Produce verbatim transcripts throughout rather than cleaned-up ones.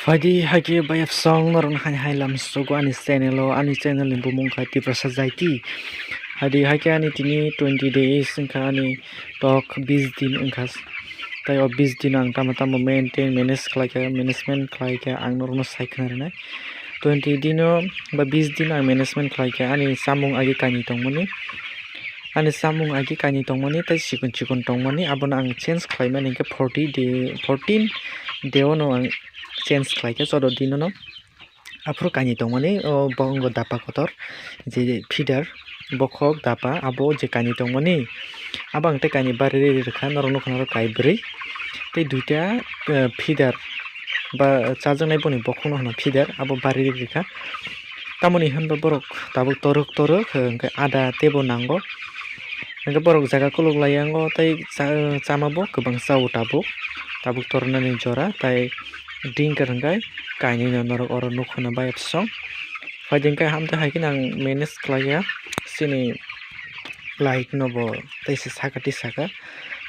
Phaidi haikhe bayapsong norokno hai hai lamsogo ani channel o, ani channel ni bumung kha Tiprasa Jaiti. Phaidi haikhe ani tini twenty days wngkha ani tok bis din wngkha. Tai o bis din ang tamo tamo maintain, manage khlaikha, management khlaikha ang norokno sai khna rwnai. Twenty din o ba bis din ang management khlaikha ani chamung agi kainwi tongmani. Ani chamung agi kainwi tongmani tei chikon chikon tongmani abono ang change khlaimani hinkhe forty day, fourteen day o no ang change khlaikha, choudo din o no. Aphuru kainwi tongmani o bo wngkha dapa kotor, je feeder, bokhok, dapa, abo je kainwi tongmani, abo ang tei kainwi bari rwi rwkha, norok nukha norok kaibrwi, tei duita, eh, feeder ba chajaknai boni bokhokno hwno feeder, abo bari rwi rwkha. Tamoni hwnba borok tabuk torok torok, eh, hwnkhe ada teibo nango. Hwnkhe borok jaga kolok laiya wngo tei cha-, chama bo kwbang chao tabuk, tabuk tornani jora, tai drinker hwnkhe kainwino norok oro nukha no bayapsong. Phaidi hwnkhe hamtwi hai kheno ang manage khlaiya chini light no bo teisa saka tisaka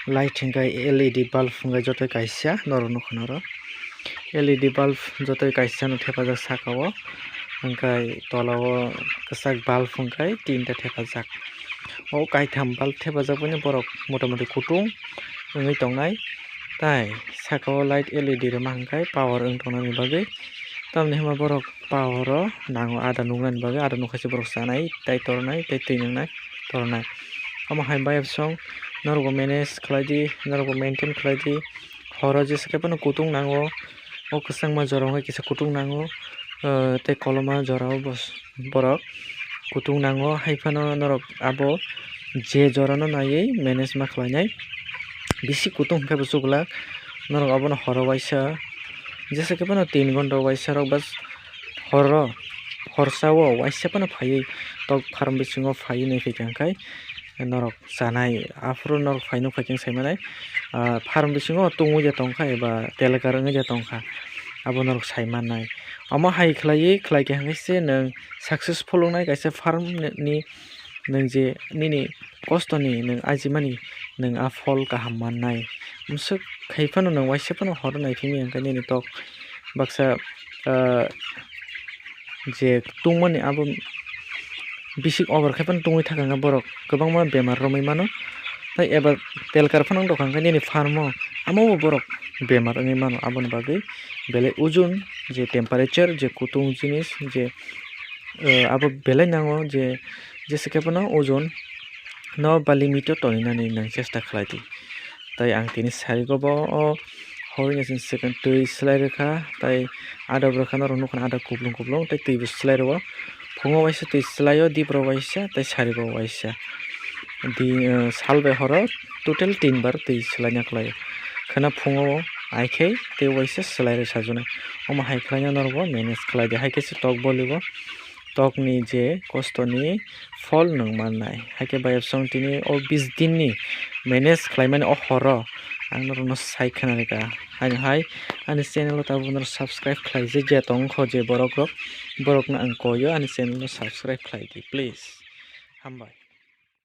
light hwnkhe L E D bulb hwnkhe joto kaisa norok nukha norok. L E D bulb joto kaisa no thepajak saka o, hwnkhe tola o kwchak bulb hwnkhe tinta thepajak. O kaitham bulb thepajak bini borok motamoti kutung wngwi tongnai. Tai saka o light L E D rwma hwnkhe power wng tongnani bagwi. Tamoni hwnba borok power o nango ada nuknani bagwi, ada nukha se borok chanai, tai tornai, tai twi nwngnai, tornai. Omo hai bayapsong norokbo manage khlai di, norokbo maintain khlai di. Horo jesa khe phano kutung nango, o kwchangma jora wngkha kisa kutung nango, ah, tei koloma jora o bos-, borok kutung nango, hai phano norok abo je jora no naiwi manage ma khlainai. Bisi kutung hwnkhe bo chuglak, norok abono horo waisa, jesa khe phano tin ghonta waisa rok bas horo, horsa o waisa phano phaiwi tok farm bisingo phaiwi naiphai kha hwnkhe norok chanai. Aphuru norok phai nuk phai khe sai manai, ah, farm bisingo tungwi de tongkha eba telkar wngwi de tongkha, abo norok sai mannai. Omo hai khlaiwi khlai khe hwnkhe se nwng successful wngnai kaisa farm ni, nwng je nini kostoni nwng ajimani nwng a phol kaham mannai. Mwswk khai phano nwng waisa phano horo naiphimya hwnkhe nini tok baksa, ah, je tungmani abo bisik over khai phano tungwi thaka hwnkhe borok kwbangma bemar romwi mano. Tai eba telkar phano wng tongkha hwnkhe nini farm o, amo bo borok bemar wngwi mano. Aboni bagwi belai ujun je temperature je kutung jinis je, eh, abo belai nango je jesa khe phano ujun no ba limit o toninani nwng chesta khlai di. Tai ang tini sarigo bo o horoni chwng swkang twi slai rwkha, tai ada bwrwkha norok nukha ada kuplung kuplung tei twi bo slai rwo. Phungo waisa twi slai o, dipro waisa tei sarigo waisa. Di, eh, sal bai horo total tin bar twi slai na khlai o. Khwna phungo ai khe tei waisa slai rw sajwnai. Omo hai khlai no norok bo manage khlai di, hai khe se tok boli bo. Tokni je kostoni phol nwng mannai. Haikhe bayapsong tini o bis dinni manage khlaimani o horo ang norokno sai khwnarikha. Haino hai ani channel o tabuk norok subscribe khlaijakya tongkho je borokrok, borokno ang koio ani channel no subscribe khlaidi please. Hambai.